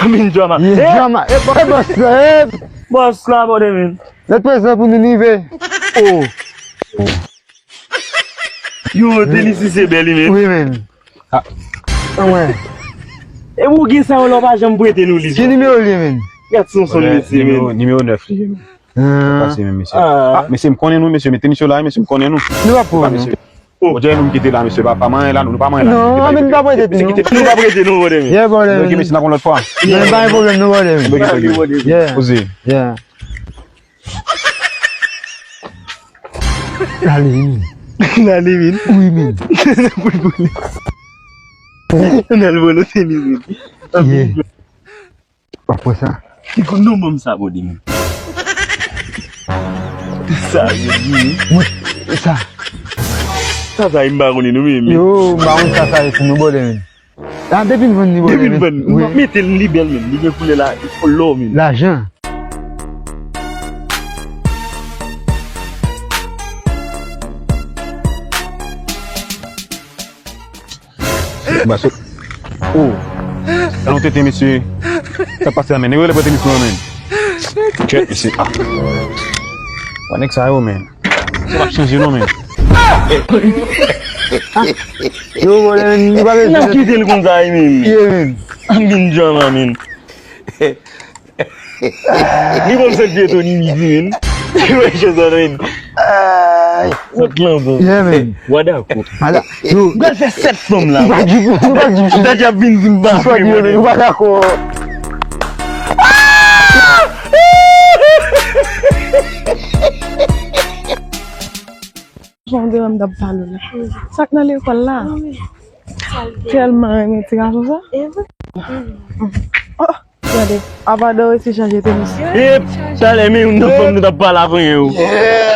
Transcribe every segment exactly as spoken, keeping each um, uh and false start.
Min drama. Ye drama. E bòs la, e. Bòs la, bòde min. Lè prezan pou nou rive. Oh. Yo, tenis li se bèl, men. Wi, men. Ah. Anmwey. E ou gen sa yo la, ou pa janm prete nou li. Ki nimewo li ye, men? Gad son son mesye, men. Nimewo nèf li ye, men. Ah. Pase men, mesye. Ah, mesye, m konnen nou, mesye, men tenis yo la, mesye, m konnen nou. Nou pa pwoblèm. Odjè nou m kite la, mesye, pa, pa manyen la, nou, nou pa manyen la. Non, men nou pa prete nou. Nou pa prete nou, bòde min. Yeah, bòde min. Ok, mesye, n ap yon lòt fwa. Non, pa gen pwoblèm, non, bòde min. Ok, ok. Yeah. Poze. Yeah. Lale, men. Lale, men. Wi, men. N al vòlò tenis, men. Yeah. W ap pran sa? Ki kout non, ban m sa, bòde min. Sa, yo di, wi. Wi, sa. Sa, sa, m pa konnen nou, men. Yo, m pa konn sa, sa, e pou nou, bòde min. Ah, depi n vann li, bòde min. Depi n vann. Wi. Mete l, li bèl, men. Li gen koulè la, lò, men. Lajan. Ba sot. Oh. Talon tete, mesye. Sa k pase la, men? Nèg yo rele pran tenis nou an, men. Kèt, mesye. Ah. Wè nèg sa yo, men. Sa p ap chanje, non, men. Yo, bòde min, nou pa bezwen. N ap kite l konsa, wi, men. Yeah, men. Anmwey, drama, men. Li bon, se vye Tony Midi, men. Wè, Jezan, men. Ay. Sot lan, bon. Yeah, men. Wa dakò. Ala. Yo. M pral fè sèt fanm la. Ou pa di, ou pa di. Daddy ap vin di m pa vre, men. Ou pa dakò. Jan de m t ap pale w la. Sa k nan lekòl la? Tèlman renmen ti gason sa. Oh, gade, apa de resi chanje tenis. Yep, talè, men youn nan fanm nou t ap pale avè yo.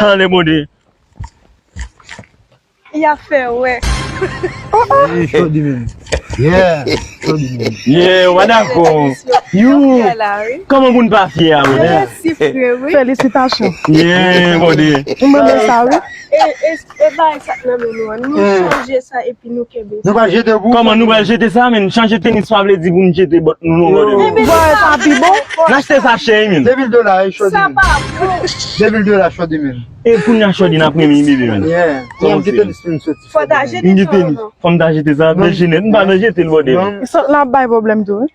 Talè, bòde. Y ap fè wè. Ey, Shordy, men. Yeah, Shordy, men. Yeah, w pa dakò. Yo, kòman pou n pa fyè a, men? Yo resi fre, wi. Felisitasyon. Yeah, bòde. Ou mande sa, wi. E, e, e bagay sa k nan men nou an, nou chanje sa epi nou kenbe sa. Nou pral jete pou. Kòman nou pral jete sa, men? Chanje tenis pa vle di pou n jete bòt nou, non, bòde. Epi sa pi bon. N achte sa chè, men. De mil dola, wi, Shordy, men. Sa pa bon. De mil dola, Shordy, men. E kounye a, Shordy, n ap renmen, bebe, men. Yeah. Kòman se, men? Fò ta jete sa avan. Fò m ta jete sa, bèl jenèt. M pa nan jete l, bòde. Sot la ap bay pwoblèm tou, wi.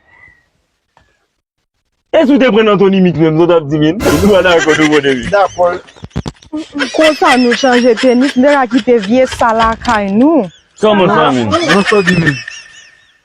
E si w te pran Anthony Mix menm, sa w t ap di, men? Nou pa dakò, nou, bòde, men. Dakò. Konsa nou chanje tenis, nou te ka kite vye sa lakay nou. Kòman sa, men? Non, sa w di, men.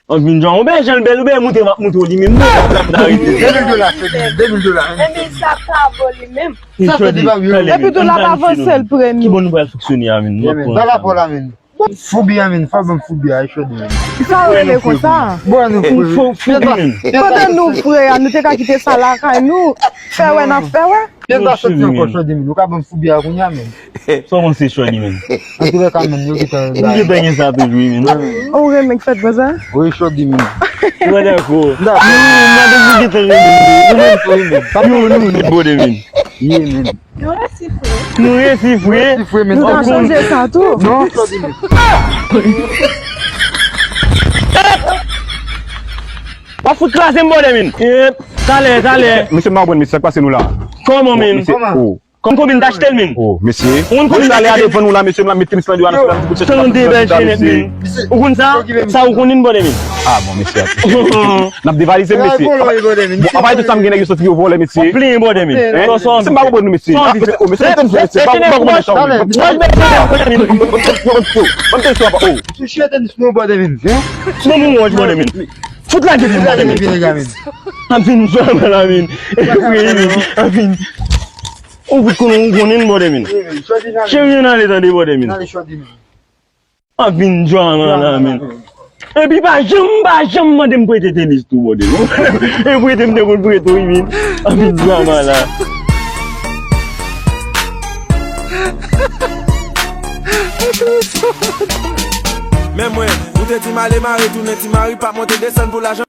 Anmwey, John, ou byen jan l bèl, ou byen moute, m ap moute w li, men. M ap arete. De mil dola, se de mil dola, hein. Epi sa pa bon li menm. Sa fè di pa byen. Epi tou l ap avanse l premye. Ki bò nou pral fonksyone a, men? Ba l apò la, men. Foubi a, men, fò ban m foubi a, e Shordy, men. Sa w rele konsa? Bon, nou foubi, men. Pandan nou fre a, nou te ka kite sa lakay nou. Fè wè n ap fè wè. Pye n pa soti ankò, Shordy, men. Ou ka ban m foubi a kounye a, men. Sa w panse, Shordy, men? Antoulèka, men, yo gentan la. M gentan gen sa toujou, men. Ou renmen k fèt konsa? Wi, Shordy, men. Ou pa dakò? M dakò. Yo, nou gentan renmen. Nou menm tou, men. Yo, nou, nou, bòde, men. Ye, men. Nou resi fre. Nou resi fre. Resi fre, men. Nou ta chanje sa tou. Non, Shordy, men. W ap fout kraze m, bòde, men. Talè, talè. Mesye, m pa konprann, mesye, sa k pase nou la? Kòman, men? Mesye, oh. Kòman, konbyen n t achte l, men? Oh, mesye. Ou konn konbyen n t achte l? Talè a devan nou la, mesye, m la met tenis lan deyò a, mesye, la m di kout chèch. Tande, bèl jenèt, men. Ou konn sa? Sa ou konnen, bòde, men. Ah, bon, mesye. N ap devalize, mesye. Bon, apa tout sa m gen, nèg yo soti yo vòlè, mesye. W ap plenyen, bòde, men. Hein? Se m pa konprann nou, mesye. Ah, mesye, oh, mesye, mesye, mesye, pa, pa konprann sa, men. Ban m tèl sou apa, oh. Touche tenis nou, bòde, men. Hein? Bon, bon, bon, bòde, men. Fout lage men, bòde, men. Anfin, m sou la, men. Anfin. Ou fout konnen, ou konnen, bòde, men. Cheri, ann ale, tande, bòde, men. Anfin, drama la, men. Epi pa janm, pa janm mande m prete tenis tou, bòde, non. E prete m te konn prete, wi, men. Anfin, drama la. Men mwen, ou te di m ale mare tounen, ti mari p ap monte desann pou lajan.